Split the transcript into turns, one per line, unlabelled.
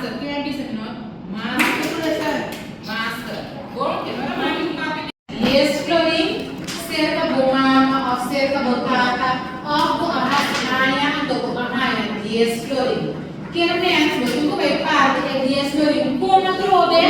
Master, ken a bisa mi no? Master. Master. Bon, e ora mami ku papi 10 florin serka bo mama òf serka bo tata òf bo a hasi aña anto bo a haña 10 florin. Kier mens bo tin ku bai parti e 10 florin kon atrobe?